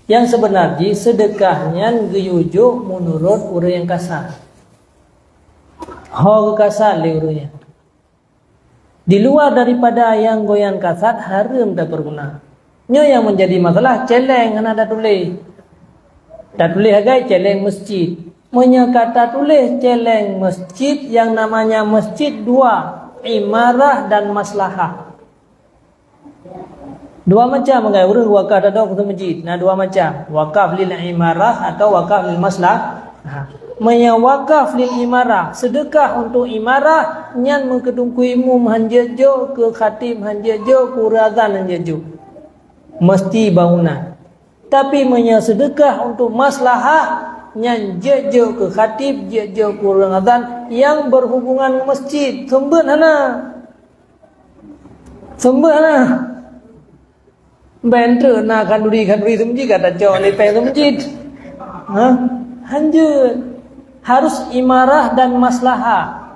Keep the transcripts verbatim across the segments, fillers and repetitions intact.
Nyang seubeuna jih seudeukah nyan geuyue jok meunurot ureuëng nyang kasat. Ho geukasat lé ureuëng nyan. Di luar daripada nyang goh nyan kasat hareuem tapeuguna. Nyoe nyang meunjadi masalah, céléng hana tatuléh. Tatuléh sagai céléng meuseujid. Meunyoe ka tatuléh céléng meuseujid, nyang namanya meuseujid dua, imarah dan maslahah. Dua macam, sagai ureuëng wakaf tadoe keu meuseujid, na dua macam, wakaf lil imarah atau wakaf lil maslah. Ha. Meunyoe wakaf lil imarah, seudeukah untuk imarah, nyan meukeudungku imum han jeuet jok, keu khatib han jeuet jok, keu ureuëng azan han jeuet jok. Meusti bangunan. Tapi meunyoe seudeukah untuk maslahah, nyan jeuet jok keu khatib, jeuet jok keu ureuëng azan nyang berhubungan ngon meuseujid. Seumbeuet hana. Seumbeuet hana. Ban treuk na khanduri-khanduri seumeujid, ka tacok lé péng seumeujid. Ha? Han jeuet. Harus imarah dan maslahah.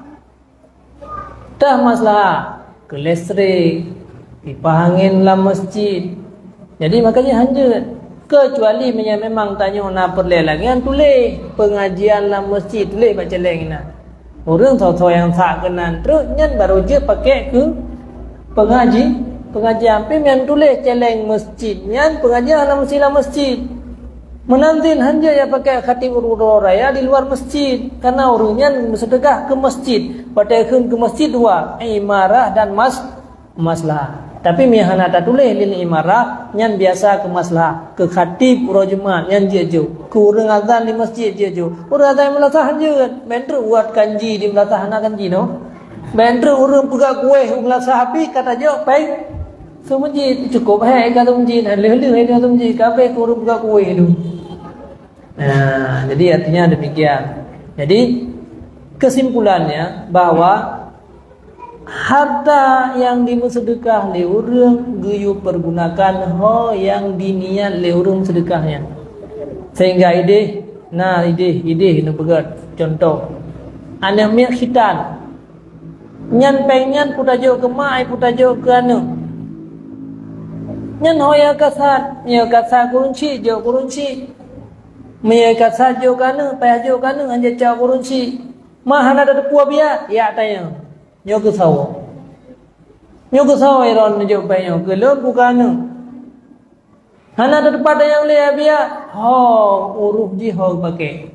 Tah maslahah, keu listrik, pipah angén lam meuseujid. Jadi, makajih han jeuet. Keucuali meunyoe memang tanyoe na peureulée lagée nyan, tuléh pengajian lam meuseujid, tuléh bak céléng inan. Ureuëng soe-soe nyang sak keunan treuk nyan barô jeuet pakék keu pengaji, pengajian. Tapi meunyoe tuléh céléng meuseujid nyan, pengajian hana meusti lam meuseujid. Meunan cit han jeuet jak pakék khatib uroe raya di luar meuseujid, karena ureuëng nyan meuseudeukah keu meuseujid. Watée kheun keu meuseujid dua, imarah dan mas-, maslahah. Tapi meunyoe hana tatuléh lil imarah, nyan biasa keu maslahah, keu khatib uroe Jumat nyan jeuet jok, keu ureuëng azan di meuseujid jeuet jok. Ureuëng azan meulasah han jeuet, ban treuk buet kanji di meulasah, hana kanji noh. Ban treuk ureuëng peugah kuéh u meulasah pih ka tajok péng seumeujid, cukup hék ka seumeujid, han lheueh-lheueh ka seumeujid, ka abéh keu ureuëng peugah kuéh tu. Nah, jadi artinya demikian. Jadi, kesimpulannya bahwa harta nyang dimeuseudeukah lé ureuëng geuyue pergunakan ho nyang diniat lé ureuëng seudeukah nyan. Sehingga idéh, na idéh, idéh keuneuk peugah contoh. Aneuëk miet khitan. Nyan péng nyan peutajok keu mak, ai peutajok keu aneuëk. Nyan ho nyang kasat, nyang kasat keu ureuëng chik, jok keu ureuëng chik. Meunyoe kasat jok keu aneuëk, payah jok keu aneuëk, han jeuet cok keu ureuëng chik. Mak hana tateupeue biak, yak tanyoe. Nyoe keu sawoe. Nyoe keu sawoe droen neujok péng nyoe, keu lôn keu keu aneuëk. Hana tateupat nyang lé biak, ho uruh jih ho pakék.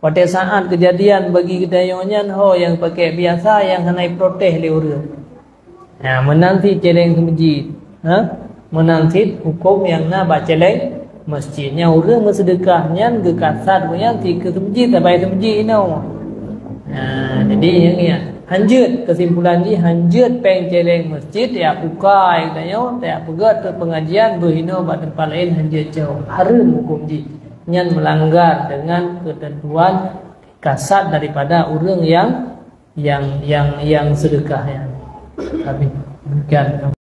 Watée saát keujadian bagi geutanyoe nyan ho nyang pakék biasa nyang hana iprotes lé ureuëng. Nah, meunan cit céléng seumeujid. Ha? Meunan cit huköm nyang na bak céléng meuseujid. Nyang ureuëng meuseudeukah nyan geukasat geuh nyan cit keu seumeujid, sabai seumeujid inoe. Nah, jadi nyang nyan. Han jeuet, keusimpulan jih, han jeuet péng céléng meuseujid, tajak pukai geutanyoe, tajak peugét keu pengajian, beuh inoe bak teumpat laén, han jeuet jauh. Hareuem huköm jih. Nyan meulanggar deungon keuteuntuan kasat daripada ureuëng nyang, nyang, nyang, nyang seudeukah nyan. Amin. Demikian.